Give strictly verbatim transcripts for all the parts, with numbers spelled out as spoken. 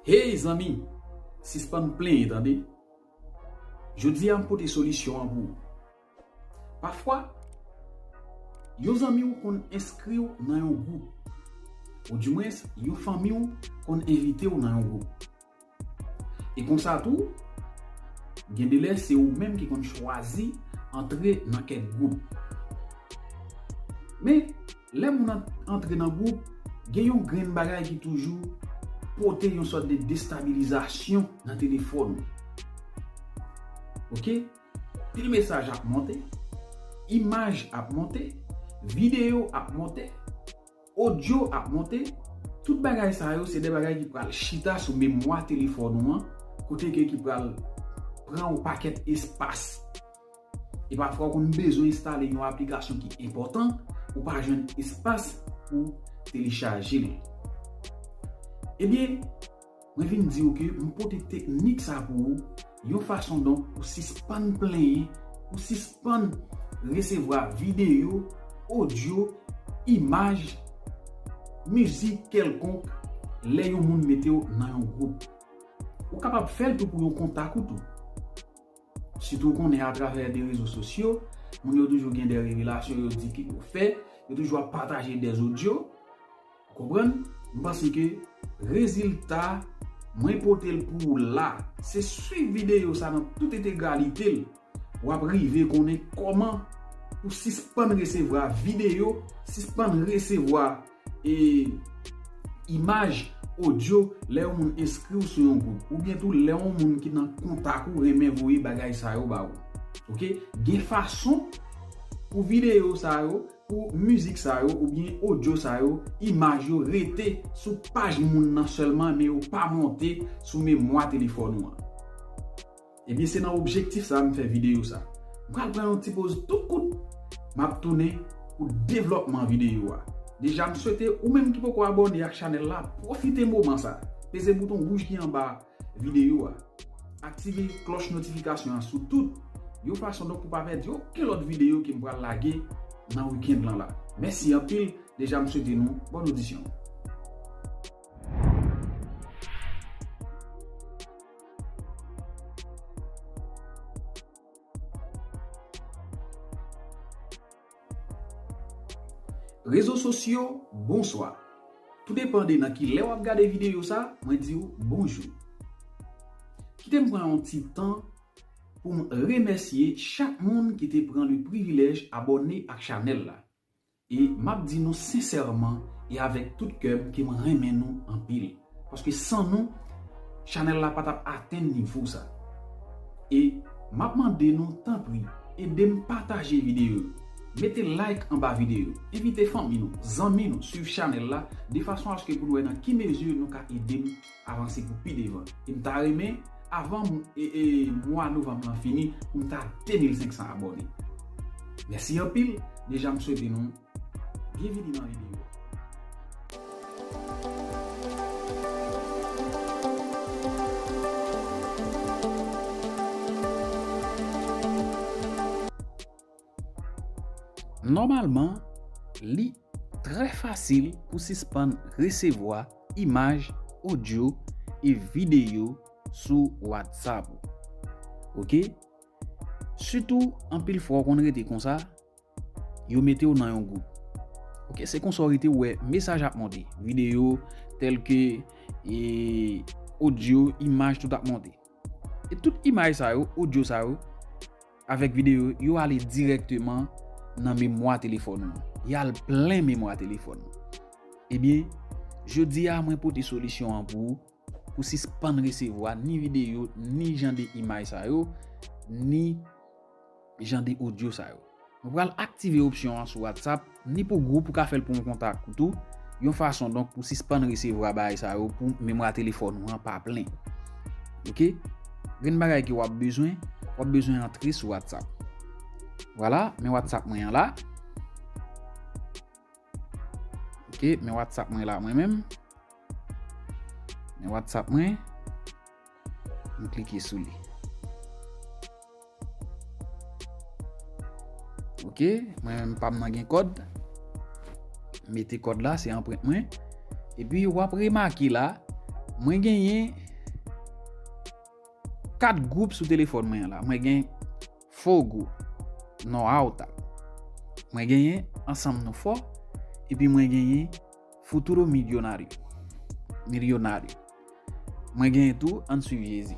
Hey zanmi, sispann plenyen tande. Jodi a m pote solisyon an pou ou. Pafwa, yon zanmi w konn enskri w nan yon gwoup. Oudimwens, yon fanmi w konn envite w nan yon gwoup. E konsa tou, gen de lè se ou menm ki konn chwazi antre nan kèk gwoup. Men, lè moun an- antre nan gwoup, gen yon grenn bagay ki toujou pote yon sòt de destabilizasyon nan telefòn ou. Oke? Pil mesaj ap monte, imaj ap monte, videyo ap monte, odyo ap monte. Tout bagay sa yo se de bagay ki pral chita sou memwa telefòn ou an, kote ke ki pral pran yon pakèt espas. E pafwa ou konn bezwen enstale yon aplikasyon ki enpòtan, ou pa jwenn espas pou telechaje l. Ebyen, mwen vin di w ke m pote teknik sa pou ou, yon fason donk pou sispann plenyen, pou sispann resevwa videyo, odyo, imaj, mizik kèlkonk lè yon moun mete w nan yon gwoup. Ou kapab fè l tou pou yon kontak ou tou. Sitou w konnen atravè de rezo sosyo, moun yo toujou gen de revelasyon yo di ke yo fè, yo toujou ap pataje de odyo. Ou konprann? M panse ke rezilta mwen pote l pou ou la, se swiv videyo sa nan tout entegralite l. W ap rive konnen kòman pou sispann resevwa videyo, sispann resevwa e, imaj, odyo, lè yon moun enskri w sou yon gwoup, oubyen tou lè yon moun ki nan kontak ou renmen voye bagay sa yo ba ou. Oke? Gen fason pou videyo sa yo, pou mizik sa yo, oubyen odyo sa yo, imaj yo rete sou paj moun nan sèlman, men yo pa monte sou memwa telefòn ou an. Ebyen, se nan objektif sa a m fè videyo sa. M pral pran yon ti poz tou kout, m ap tounen pou devlòpman videyo a. Deja, m swete ou menm ki poko abòne ak chanèl la, pwofite moman sa. Peze bouton wouj ki anba videyo a. Aktive klòch notifikasyon an sou tout, yon fason donk pou pa pèdi okenn lòt videyo ke m pral lage nan wikenn lan la. Mèsi anpil, deja m swete nou bòn odisyon. Rezo sosyo, bonswa. Tou depann de nan ki lè w ap gade videyo sa, mwen di w bonjou. Kite m pran yon ti tan pou m remèsye chak moun ki te pran le privilèj abòne ak chanèl la. E m ap di nou sensèman e avèk tout kè m ke m renmen nou anpil. Paske san nou, chanèl la pa t ap atenn nivo sa. E m ap mande nou, tanpri, ede m pataje videyo yo. Mete like anba videyo yo. Envite fanmi nou, zanmi nou, swiv chanèl la, de fason aske pou nou wè nan ki mezi nou ka ede m avanse pou pi devan. E m ta renmen, avan m- e, e, mwa novanm lan fini, pou m ta de mil senk san abòne. Mèsi anpil, deja m swete nou byenvini nan videyo. Nòmalman, li trè fasil pou sispann resevwa imaj, odyo e videyo sou WhatsApp ou. Oke? Sitou, anpil fwa w konn rete konsa, yo mete w nan yon gwoup. Oke, se konsa w rete w wè mesaj ap monte, videyo tèlke e odyo, imaj, tout ap monte. E tout imaj sa yo, odyo sa yo, avèk videyo, yo ale dirèkteman nan memwa telefòn ou an. Y al plen memwa telefòn ou. Ebyen, jodi a mwen pote solisyon an pou ou, pou sispann resevwa ni videyo, ni jan de imaj sa yo, ni jan de odyo sa yo. Mwen pral aktive opsyon an sou WhatsApp, ni pou gwoup ou ka fè l pou yon kontak ou tou, yon fason donk pou sispann resevwa bagay sa yo pou memwa telefòn ou an pa plen. Oke? Grenn bagay ke w ap bezwen, w ap bezwen antre sou WhatsApp. Vwala, men WhatsApp mwen an la. Oke, men WhatsApp mwen la mwen menm. Men WhatsApp mwen. M klike sou li. Oke, mwen menm pa m nan gen kòd. Mete kòd la, se anprent mwen. Epi w ap remake la, Mwen genyen kat gwoup sou telefòn mwen an la. Mwen gen Fogo, No Alta. Mwen genyen Ansanm Nou Fò, epi mwen genyen Futuro Milionario. Milionario. Mwen genyen tou Ann Swiv Jezi.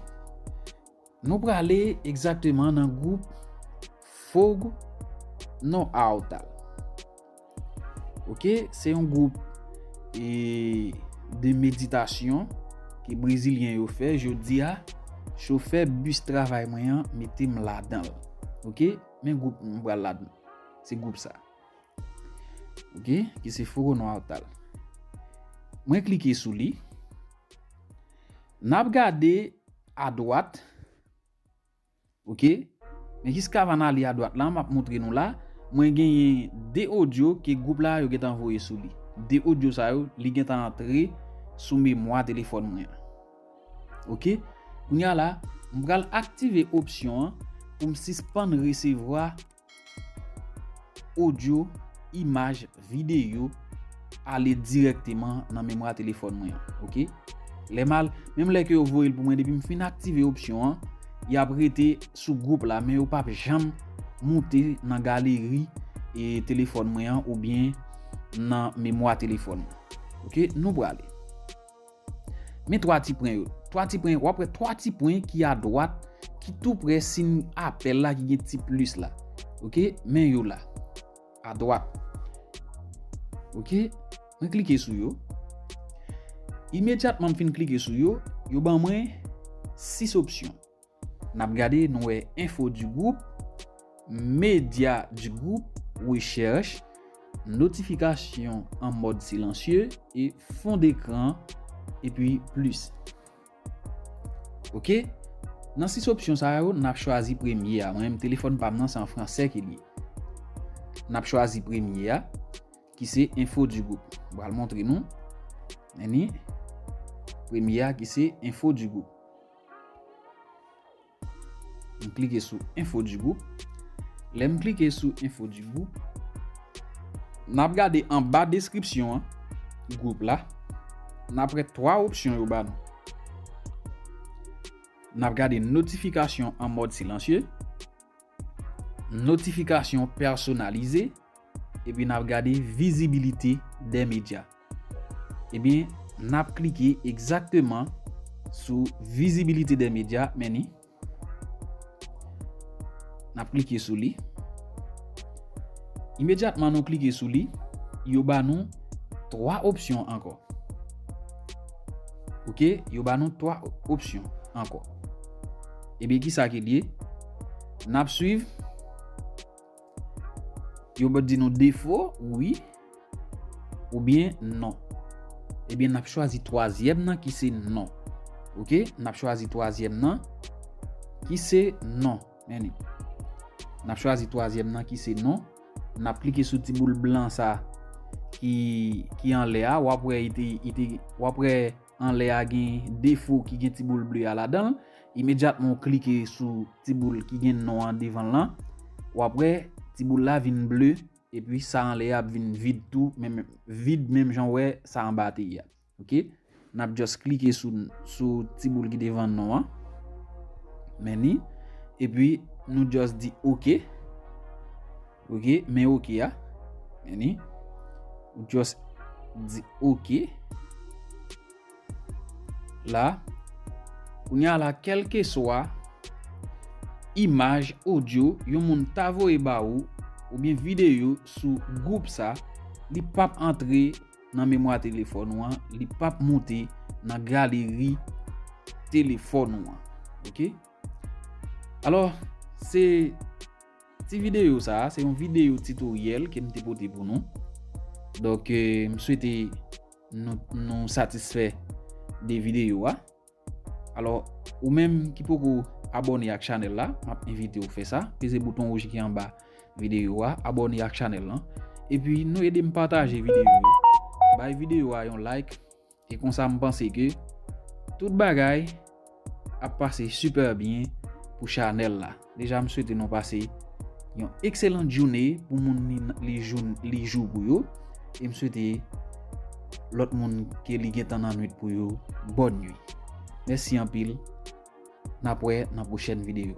Nou prale egzakteman nan gwoup Fogo No Alta. Ok, se yon gwoup e, de meditasyon ke brezilyen yo fè. Jodi a, chofè bis travay mwen an mete m ladan l. Ok, men gwoup m pral ladan. Se gwoup sa. Ok, ki se Fogo No Alta. Mwen klike sou li. N ap gade adwat. Ok, men jiska van ale adwat la, m ap montre nou la. Mwen genyen de odyo ke gwoup la yo gentan voye sou li. De odyo sa yo, li gentan antre sou memwa telefòn mwen an. Ok, kounye a la, m pral aktive opsyon an pou m sispann resevwa odyo, imaj, videyo ale dirèkteman nan memwa telefòn mwen an. Ok, lè m al, menm lè ke yo voye l pou mwen, depi m fin aktive opsyon an, y ap rete sou gwoup la, men yo p ap janm moute nan galeri e telefòn mwen an oubyen nan memwa telefòn mwen. Ok, nou prale. Men twa ti pwen yo. Twa ti pwen, w ap wè twa ti pwen ki adwat, ki tou prè siy apèl la ki gen ti plis la. Ok, men yo la. Adwat. Ok, mwen klike sou yo. Imedyatman m fin klike sou yo, yo ban mwen sis opsyon. N ap gade, nou wè enfo di gwoup, medya di gwoup, rechèch, notifikasyon an mòd silansye e fon dekran, epi plis. Ok, nan sis opsyon sa yo, n ap chwazi premye a. Mwen menm, telefòn pa m nan, se an fransè ke li ye. N ap chwazi premye a, ki se enfo di gwoup. M pral montre nou. Men ni premye a ki se enfo di gwoup. M klike sou enfo di gwoup. Lè m klike sou enfo di gwoup, n ap gade anba deskripsyon an gwoup la. N ap wè twa opsyon yo ba nou. N ap gade notifikasyon an mòd silansye, notifikasyon pèsonalize, epi n ap gade vizibilite dè medya. Ebyen, n ap klike egzakteman sou vizibilite dè medya, men ni. N ap klike sou li. Imedyatman nou klike sou li, yo ba nou twa opsyon ankò. Ok, yo ba nou twa opsyon ankò. Ebyen, ki sa ke l ye? N ap swiv. Yo di nou defo, wi, oubyen non. Ebyen, n ap chwazi twazyèm nan ki se non. Ok, n ap chwazi twazyèm nan ki se non. Men ni. N ap chwazi twazyèm nan ki se non. N ap klike sou ti boul blan sa ki, ki anlè a. W ap wè, li te, li te, w ap wè anlè a gen defo ki gen ti boul ble a ladan l. Imedyatman w klike sou ti boul ki gen non an devan l lan, w ap wè ti boul la vin ble, epi sa anlè a ap vin vid tou, men vid menm jan w wè sa anba a te ye a. Ok? N ap just klike sou, sou ti boul ki devan non an. Men ni. Epi nou just di ok. Ok, men ok a. Men ni. Ou just di ok. La, kounye a la, kèlkeswa imaj, odyo, yon moun ta voye ba ou, oubyen videyo sou gwoup sa, li p ap antre nan memwa telefòn ou an, li p ap moute nan galeri telefòn ou an. Ok? Alò, se ti videyo sa a, se yon videyo titoryèl ke m te pote pou nou. Donk, eh, m swete nou, nou satisfè de videyo a. Alò, ou menm ki poko abòne ak chanèl la, m ap envite w fè sa. Peze bouton wouj ki anba videyo a, abòne ak chanèl lan. Epi, nou ede m pataje videyo yo. Bay videyo a yon like. E konsa, m panse ke tout bagay ap pase sipè byen pou chanèl la. Deja, m swete nou pase yon ekselan jounen pou moun li, li jou, li jou pou yo. E m swete lòt moun ke li gentan nan nwit pou yo, bòn nwi. Mèsi anpil. N ap wè nan pwochèn videyo.